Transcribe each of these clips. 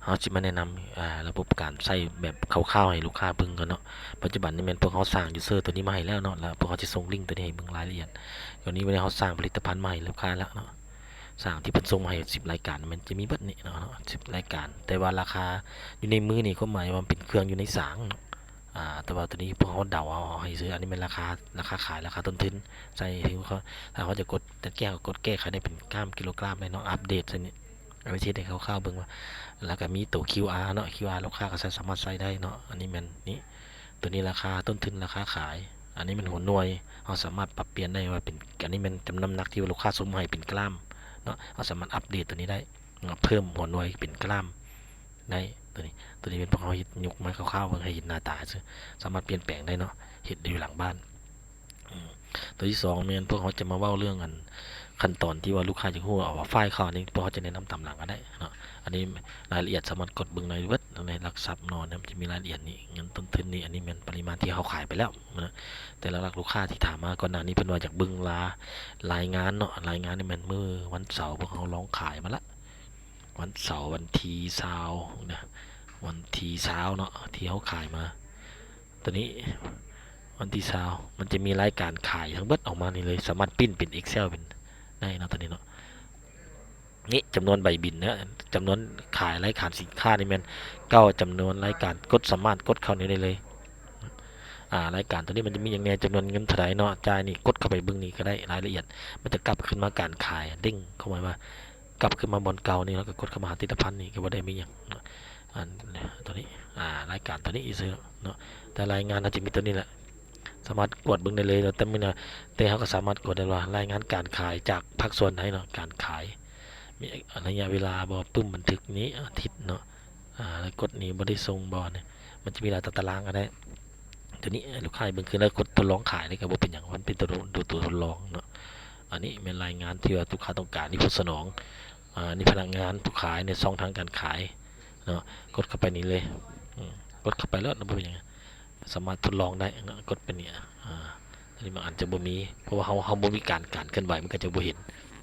ເຮົາຊິມາແນະນຳ ອ່າ ລະບົບການໃຊ້ແບບຄ່າວໆໃຫ້ລູກຄ້າເບິ່ງກ່ອນເນາະ. ປັດຈຸບັນນີ້ແມ່ນພວກເຮົາສ້າງ user ຕົວນີ້ມາໃຫ້ແລ້ວເນາະ ລະພວກເຮົາຈະສົ່ງລິ້ງຕົວນີ້ໃຫ້ເບິ່ງລາຍລະອຽດ. ຕົວນີ້ແມ່ນເຮົາສ້າງຜະລິດຕະພັນມາໃຫ້ລູກຄ້າແລ້ວເນາະ. ສ້າງທີ່ເພິ່ນສົ່ງມາໃຫ້ສິບລາຍການ ແມ່ນຈະມີເບິດນີ້ເນາະ ສິບລາຍການ. ແຕ່ວ່າລາຄາຢູ່ໃນມືນີ້ ຄວາມໝາຍວ່າເປັນເຄື່ອງຢູ່ໃນສາງເນາະ. ອ່າ ແຕ່ວ່າຕົວນີ້ພວກເຮົາເດົາເອົາໃຫ້ຊື່ ອັນນີ້ແມ່ນລາຄາ ລາຄາຂາຍ ລາຄາຕົ້ນທຶນ ໃສ່ ຖ້າເຮົາຈະກົດ ແຕ່ແກ້ ກໍກົດແກ້ໄຂໄດ້ເປັນກຣາມ ກິໂລກຣາມໄດ້ເນາະ ອັບເດດໃສ່ນີ້. ອັນນີ້ຊິເຮັດໃຫ້ຄ່າວໆເບິ່ງວ່າ ແລ້ວກໍມີໂຕ QR ເນາະ QR ລູກຄ້າກໍໃຊ້ ສາມາດໃຊ້ໄດ້ເນາະ. ອັນນີ້ແມ່ນນີ້ ຕົວນີ້ລາຄາຕົ້ນທຶນ ລາຄາຂາຍ. ອັນນີ້ແມ່ນຫົວໜ່ວຍ ເຮົາສາມາດປັບປ່ຽນໄດ້ວ່າເປັນ ອັນນີ້ແມ່ນຈຳນຳໜັກທີ່ວ່າລູກຄ້າສົ່ງມາໃຫ້ເປັນກຣາມເນາະ ເຮົາສາມາດອັບເດດຕົວນີ້ໄດ້ເນາະ ເພີ່ມຫົວໜ່ວຍເປັນກຣາມໄດ້. ຕົວນີ້ ຕົວນີ້ແມ່ນພວກເຮົາເຮັດຍົກມາຄ່າວໆເບິ່ງໃຫ້ເຫັນໜ້າຕາຊື່ ສາມາດປ່ຽນແປງໄດ້ເນາະ ເຮັດໄດ້ຢູ່ຫຼັງບ້ານ. ອືມ ຕົວທີສອງແມ່ນພວກເຮົາຈະມາເວົ້າເລື່ອງອັນ ຂັ້ນຕອນທີ່ວ່າລູກຄ້າຢາກຮູ້ ເອົາວ່າຟາຍເຂົ້າ ອັນນີ້ພວກເຮົາຈະແນະນຳຕາມຫຼັງກໍໄດ້ເນາະ. ອັນນີ້ລາຍລະອຽດສາມາດກົດເບິ່ງໄດ້ເບິດໃນຫຼັກຊັບເນາະ ມັນຈະມີລາຍລະອຽດນີ້ ເງິນຕົ້ນທຶນນີ້ ອັນນີ້ແມ່ນປະລິມານທີ່ເຮົາຂາຍໄປແລ້ວນະ. ແຕ່ຫຼັກໆລູກຄ້າທີ່ຖາມມາກ່ອນໜ້ານີ້ ເພິ່ນວ່າຢາກເບິ່ງລາ ລາຍງານເນາະ ລາຍງານນີ້ແມ່ນມື້ວັນເສົາ ພວກເຮົາລອງຂາຍມາລະ ວັນເສົາ ວັນທີຊາວນະ ວັນທີຊາວເນາະ ທີ່ເຮົາຂາຍມາ. ຕົວນີ້ວັນທີຊາວ ມັນຈະມີລາຍການຂາຍທັງເບິດອອກມານີ້ເລີຍ ສາມາດປຣິ້ນເປັນ Excel ເປັນໄດ້ເນາະ ຕົວນີ້ເນາະ. ນີ້ຈຳນວນໃບບິນເນາະ ຈຳນວນຂາຍ ລາຍການສິນຄ້ານີ້ແມ່ນເກົ້າຈຳນວນລາຍການ ກົດ ສາມາດກົດເຂົ້ານີ້ໄດ້ເລີຍ. ອາ ລາຍການຕົວນີ້ມັນຈະມີຫຍັງແດ່ ຈຳນວນເງິນເທົ່າໃດເນາະ ຈ່າຍນີ້ ກົດເຂົ້າໄປເບິ່ງນີ້ກໍໄດ້ ລາຍລະອຽດ ມັນຈະກັບຄືນມາການຂາຍ ເດ້ງເຂົ້າມາວ່າ ກັບຄືນມາບ່ອນເກົ່ານີ້ ແລ້ວກໍກົດເຂົ້າມາຫາຜະລິດຕະພັນນີ້ ກໍບໍ່ໄດ້ມີຫຍັງເນາະ. ອັນຕົວນີ້ ອາ ລາຍການຕົວນີ້ຊື່ເນາະ ແຕ່ລາຍງານເຮົາຈະມີຕົວນີ້ແຫຼະ ສາມາດກວດເບິ່ງໄດ້ເລີຍເນາະ. ແຕ່ມື້ນະ ແຕ່ເຮົາກໍສາມາດກວດໄດ້ວ່າ ລາຍງານການຂາຍຈາກພາກສ່ວນໃດເນາະ ການຂາຍ ມີໄລຍະເວລາບໍ່ ປຶ້ມບັນທຶກນີ້ ອາທິດເນາະ. ອາ ແລ້ວກົດນີ້ບໍ່ໄດ້ສົ່ງບໍ່ນີ້ ມັນຈະມີຫຼາຍຕາຕະລາງກໍໄດ້. ຕົວນີ້ລູກຄ້າເບິ່ງຄືນ ແລ້ວກົດທົດລອງຂາຍນີ້ກໍບໍ່ເປັນຫຍັງ ມັນເປັນຕົວ ຕົວ ຕົວທົດລອງເນາະ. ອັນນີ້ແມ່ນລາຍງານທີ່ວ່າລູກຄ້າຕ້ອງການ ນີ້ຜູ້ສະໜອງ ອາ ນີ້ພະນັກງານ ຜູ້ຂາຍ ໃນຊ່ອງທາງການຂາຍເນາະ. ກົດເຂົ້າໄປນີ້ເລີຍ ອືມ ກົດເຂົ້າໄປໂລດ ບໍ່ເປັນຫຍັງ ສາມາດທົດລອງໄດ້ເນາະ. ກົດໄປນີ້ ອາ ຕົວນີ້ມັນອາດຈະບໍ່ມີ ເພາະວ່າເຮົາ ເຮົາບໍ່ມີການ ການເຄື່ອນໄຫວ ມັນກໍຈະບໍ່ເຫັນ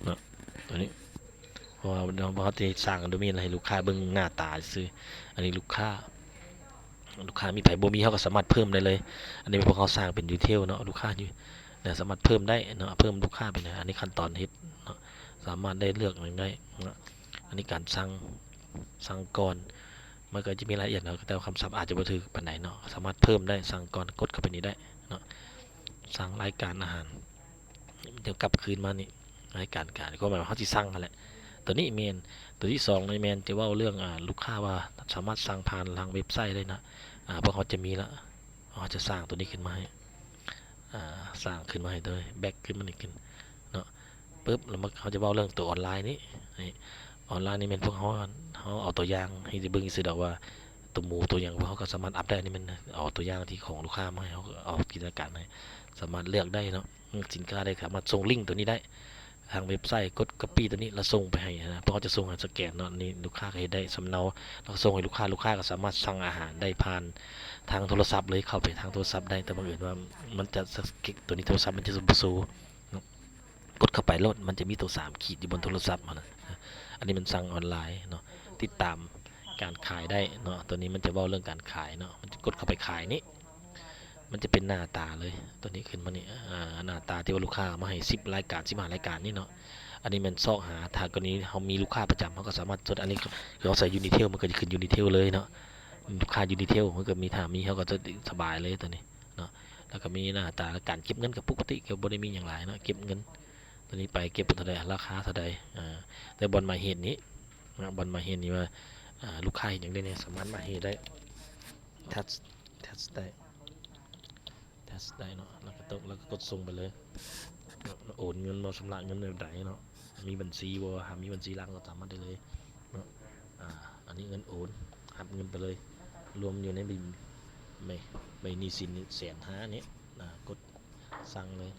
ເນາະ ຕົວນີ້. ເພາະວ່າເຮົາ ເຮົາຊິສ້າງໂດເມນໃຫ້ລູກຄ້າເບິ່ງໜ້າຕາຊື່ ອັນນີ້ລູກຄ້າ ລູກຄ້າມີໃຜບໍ່ມີ ເຮົາກໍສາມາດເພີ່ມໄດ້ເລີຍ. ອັນນີ້ພວກເຮົາສ້າງເປັນ detail ເນາະ ລູກຄ້າຢູ່ ສາມາດເພີ່ມໄດ້ເນາະ ເພີ່ມລູກຄ້າໄປເລີຍ. ອັນນີ້ຂັ້ນຕອນເຮັດເນາະ ສາມາດໄດ້ເລືອກຫຍັງໄດ້ເນາະ. ອັນນີ້ການສັ່ງ ສັ່ງກ່ອນ ມັນກໍຈະມີລາຍລະອຽດເນາະ ແຕ່ວ່າຄຳສັບອາດຈະບໍ່ຖືກປານໃດເນາະ. ສາມາດເພີ່ມໄດ້ ສັ່ງກ່ອນ ກົດເຂົ້າໄປນີ້ໄດ້ເນາະ. ສັ່ງລາຍການອາຫານ ດຽວກັບຄືນມານີ້ ລາຍການການ ກໍໝາຍວ່າເຮົາຊິສັ່ງຫັ້ນແຫຼະ. ຕົວນີ້ແມ່ນ ຕົວທີສອງນີ້ແມ່ນຈະເວົ້າເລື່ອງ ອາ ລູກຄ້າວ່າສາມາດສັ່ງຜ່ານທາງເວັບໄຊໄດ້ນະ. ອາ ພວກເຮົາຈະມີລະ ເຮົາຈະສ້າງຕົວນີ້ຂຶ້ນມາໃຫ້ ອາ ສ້າງຂຶ້ນມາໃຫ້ໂດຍ back ຂຶ້ນມານີ້ຂຶ້ນເນາະ ປຶບ ແລ້ວມັນ ເຮົາຈະເວົ້າເລື່ອງຕົວອອນລາຍນີ້. ນີ້ ອອນລາຍນີ້ແມ່ນພວກເຮົາ ເຮົາເອົາຕົວຢ່າງໃຫ້ໄດ້ເບິ່ງຊື່ດອກວ່າ ຕົວໝູຕົວຫຍັງ ພວກເຮົາກໍສາມາດອັບໄດ້. ອັນນີ້ແມ່ນເອົາຕົວຢ່າງທີ່ຂອງລູກຄ້າມາໃຫ້ ເຮົາກໍເອົາຈິນຕະນາການໃຫ້ ສາມາດເລືອກໄດ້ເນາະ. ສິນຄ້າໄດ້ ສາມາດສົ່ງລິ້ງຕົວນີ້ໄດ້ ທາງເວັບໄຊ ກົດ copy ຕົວນີ້ ແລ້ວສົ່ງໄປໃຫ້ນະ ພວກເຮົາຈະສົ່ງໃຫ້ສະແກນເນາະ. ນີ້ລູກຄ້າກໍເຮັດໄດ້ສຳເນົາ ແລ້ວກໍສົ່ງໃຫ້ລູກຄ້າ ລູກຄ້າກໍສາມາດສັ່ງອາຫານໄດ້ຜ່ານທາງໂທລະສັບເລີຍ ເຂົ້າໄປທາງໂທລະສັບໄດ້. ແຕ່ບັງເອີນວ່າມັນຈະ ຕົວນີ້ໂທລະສັບມັນຈະບໍ່ໂຊເນາະ ກົດເຂົ້າໄປໂລດ ມັນຈະມີຕົວສາມຂີດຢູ່ບົນໂທລະສັບຫັ້ນນະ. ອັນນີ້ມັນສັ່ງອອນລາຍເນາະ ຕິດຕາມການຂາຍໄດ້ເນາະ. ຕົວນີ້ມັນຈະເວົ້າເລື່ອງການຂາຍເນາະ ມັນຈະກົດເຂົ້າໄປຂາຍນີ້ ມັນຈະເປັນໜ້າຕາເລີຍ ຕົວນີ້ຂຶ້ນມານີ້ ອາ ໜ້າຕາທີ່ວ່າລູກຄ້າເອົາມາໃຫ້ສິບລາຍການ ສິບຫ້າລາຍການນີ້ເນາະ. ອັນນີ້ແມ່ນຊອກຫາ ຖ້າກໍລະນີເຮົາມີລູກຄ້າປະຈຳ ເຮົາກໍສາມາດຈົດ ອັນນີ້ເຮົາໃສ່ Unitel ມັນກໍຈະຂຶ້ນ Unitel ເລີຍເນາະ. ລູກຄ້າ Unitel ມັນກໍມີ ຖ້າມີເຮົາກໍຈະສະບາຍເລີຍຕົວນີ້ເນາະ. ແລ້ວກໍມີໜ້າຕາການເກັບເງິນ ກໍປົກກະຕິ ກໍບໍ່ໄດ້ມີຫຍັງຫຼາຍເນາະ ເກັບເງິນ ຕົວນີ້ໄປເກັບເທົ່າໃດ ລາຄາເທົ່າໃດ. ອາ ແຕ່ບ່ອນໝາຍເຫດນີ້ເນາະ ບ່ອນໝາຍເຫດນີ້ວ່າ ອາ ລູກຄ້າເຮັດຫຍັງໄດ້ແດ່ ສາມາດມາເຮັດໄດ້ ແທັດ ແທັດໄດ້ ແທັດໄດ້ເນາະ ແລ້ວກໍຕົກ ແລ້ວກໍກົດສົ່ງໄປເລີຍເນາະ. ໂອນເງິນບໍ່ ຊຳລະເງິນແບບໃດເນາະ ມີບັນຊີບໍ່ ຫາກມີບັນຊີຫຼັກກໍສາມາດໄດ້ເລີຍເນາະ. ອາ ອັນນີ້ເງິນໂອນ ຮັບເງິນໄປເລີຍ ລວມຢູ່ໃນໃບ ໃບ ໃບໜີ້ສິນນີ້ ແສນຫ້ານີ້ ອາ ກົດ ສັ່ງເລີຍ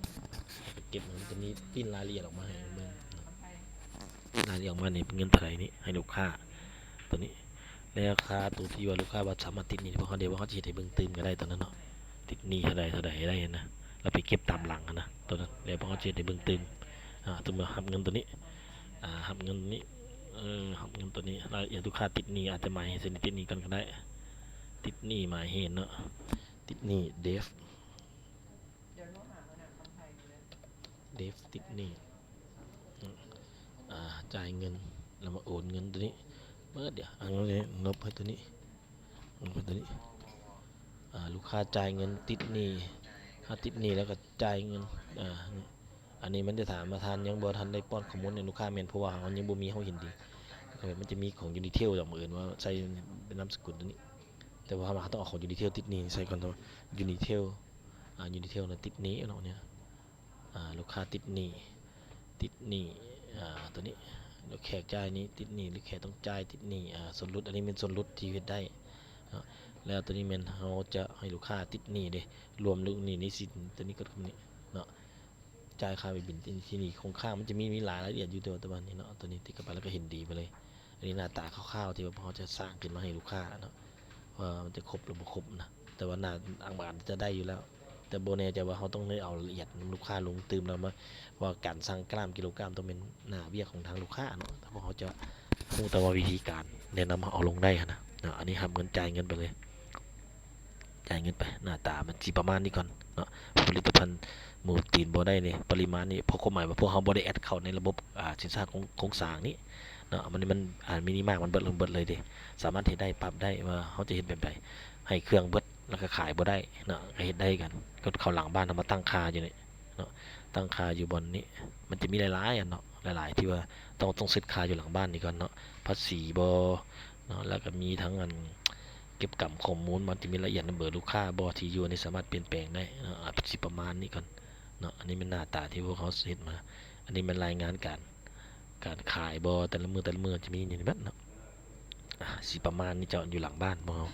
ເກັບ ມັນຈະມີປຣິ້ນລາຍລະອຽດອອກມາໃຫ້ເບິ່ງ ລາຍລະອຽດອອກມານີ້ເປັນເງິນເທົ່າໃດນີ້ ໃຫ້ລູກຄ້າຕົວນີ້. ແລ້ວຄ່າຕົວທີ່ວ່າລູກຄ້າວ່າສາມາດຕິດໜີ້ ພວກເຮົາ ດຽວພວກເຮົາຈະເຮັດໃຫ້ເບິ່ງຕື່ມກໍໄດ້ຕົວນັ້ນເນາະ ຕິດໜີ້ເທົ່າໃດເທົ່າໃດໄດ້ນະ ແລ້ວໄປເກັບຕາມຫຼັງຫັ້ນນະ ຕົວນັ້ນ ດຽວພວກເຮົາຈະເຮັດໃຫ້ເບິ່ງຕື່ມ. ອາ ສົມມຸດຮັບເງິນຕົວນີ້ ອາ ຮັບເງິນນີ້ ເອີ ຮັບເງິນໂຕນີ້ ລາຍລະອຽດລູກຄ້າຕິດໜີ້ ອາດຈະໝາຍເຫັນ ເຊັ່ນນີ້ຕິດໜີ້ກ່ອນກໍໄດ້ ຕິດໜີ້ໝາຍເຫັນເນາະ ຕິດໜີ້ Debt Debt ຕິດໜີ້ ອາ ຈ່າຍເງິນ ແລ້ວມາໂອນເງິນໂຕນີ້ ເປີດດຽວ ເອົາເງິນນີ້ລົບໃຫ້ໂຕນີ້ ລົບໃຫ້ໂຕນີ້ ອາ ລູກຄ້າຈ່າຍເງິນຕິດໜີ້ ຖ້າຕິດໜີ້ແລ້ວກໍຈ່າຍເງິນ ອາ ອັນນີ້ມັນຈະຖາມວ່າທ່ານຍັງບໍ່ທັນໄດ້ປ້ອນຂໍ້ມູນໃຫ້ລູກຄ້າ ແມ່ນເພາະວ່າເຮົາຍັງບໍ່ມີ ເຮົາເຫັນດີ ມັນຈະມີຂອງ Unitel ດອກ ບັງເອີນວ່າໃສ່ເປັນນາມສະກຸນໂຕນີ້ ແຕ່ວ່າເຮົາຕ້ອງເອົາຂອງ Unitel ຕິດໜີ້ໃສ່ກ່ອນ Unitel ອາ Unitel ນະຕິດໜີ້ເນາະ ເນຍ ອາ ລູກຄ້າຕິດໜີ້ ຕິດໜີ້ ອາ ໂຕນີ້ ແຂກຈ່າຍນີ້ຕິດໜີ້ ຫຼືແຂກຕ້ອງຈ່າຍຕິດໜີ້ ອາ ສ່ວນຫຼຸດ ອັນນີ້ແມ່ນສ່ວນຫຼຸດທີ່ເຮັດໄດ້ເນາະ ແລ້ວໂຕນີ້ແມ່ນເຮົາຈະໃຫ້ລູກຄ້າຕິດໜີ້ເດ້ ລວມລູກໜີ້ໜີ້ສິນ ໂຕນີ້ກໍຄືນີ້ເນາະ ຈ່າຍຄ່າໃບບິນທີ່ນີ້ ຄົງຄ້າງ ມັນຈະມີ ມີຫຼາຍລາຍລະອຽດຢູ່ ແຕ່ວ່າ ແຕ່ວ່ານີ້ເນາະ ໂຕນີ້ຕິດເຂົ້າໄປແລ້ວກໍເຫັນດີໄປເລີຍ ອັນນີ້ໜ້າຕາຄ່າວໆ ທີ່ວ່າພວກເຮົາຈະສ້າງຂຶ້ນມາໃຫ້ລູກຄ້າເນາະ ວ່າມັນຈະຄົບຫຼືບໍ່ຄົບນະ ແຕ່ວ່າໜ້າ ອາດຈະໄດ້ຢູ່ແລ້ວ ແຕ່ບໍ່ແນ່ໃຈວ່າເຮົາຕ້ອງໄດ້ເອົາລາຍລະອຽດນຳລູກຄ້າລົງຕື່ມ ແລ້ວມາວ່າການຊັ່ງກຣາມ ກິໂລກຣາມ ຕ້ອງແມ່ນໜ້າວຽກຂອງທາງລູກຄ້າເນາະ ແຕ່ພວກເຮົາຈະຮູ້ແຕ່ວ່າວິທີການແນະນຳເອົາລົງໄດ້ຫັ້ນນະເນາະ ອັນນີ້ຮັບເງິນ ຈ່າຍເງິນໄປເລີຍ ຈ່າຍເງິນໄປ ໜ້າຕາມັນຊິປະມານນີ້ກ່ອນເນາະ ຜະລິດຕະພັນໝູຕີນບໍ່ໄດ້ນີ້ ປະລິມານນີ້ ເພາະຄວາມໝາຍວ່າພວກເຮົາບໍ່ໄດ້ແອັດເຂົ້າໃນລະບົບ ອາ ສິນຄ້າໂຄງ ໂຄງສ້າງນີ້ເນາະ ມັນ ມັນ ອາ ມິນິມາກ ມັນເບິດລົງເບິດເລີຍເດ້ ສາມາດເຮັດໄດ້ ປັບໄດ້ວ່າເຮົາຈະເຮັດແບບໃດ ໃຫ້ເຄື່ອງເບິດ ແລ້ວກໍຂາຍບໍ່ໄດ້ເນາະ ກໍເຮັດໄດ້ຄືກັນ ກໍເຂົ້າຫຼັງບ້ານເຮົາມາຕັ້ງຄ່າຢູ່ນີ້ເນາະ ຕັ້ງຄ່າຢູ່ບ່ອນນີ້ ມັນຈະມີຫຼາຍໆອັນເນາະ ຫຼາຍໆ ທີ່ວ່າຕ້ອງ ຕ້ອງເຊັດຄ່າຢູ່ຫຼັງບ້ານນີ້ກ່ອນເນາະ ພາສີບໍ່ເນາະ ແລ້ວກໍມີທັງອັນ ເກັບກຳຂໍ້ມູນ ມັນຈະມີລາຍລະອຽດນຳ ເບີລູກຄ້າບໍ່ ທີ່ຢູ່ ອັນນີ້ສາມາດປ່ຽນແປງໄດ້ເນາະ ອາ ຊິປະມານນີ້ກ່ອນເນາະ ອັນນີ້ແມ່ນໜ້າຕາທີ່ພວກເຮົາເຮັດມາ ອັນນີ້ແມ່ນລາຍງານການ ການຂາຍບໍ່ ແຕ່ລະມື້ ແຕ່ລະມື້ຈະມີຢູ່ນີ້ເບິດເນາະ ອາ ຊິປະມານນີ້ເຈົ້າ ຢູ່ຫຼັງບ້ານພວກເຮົາ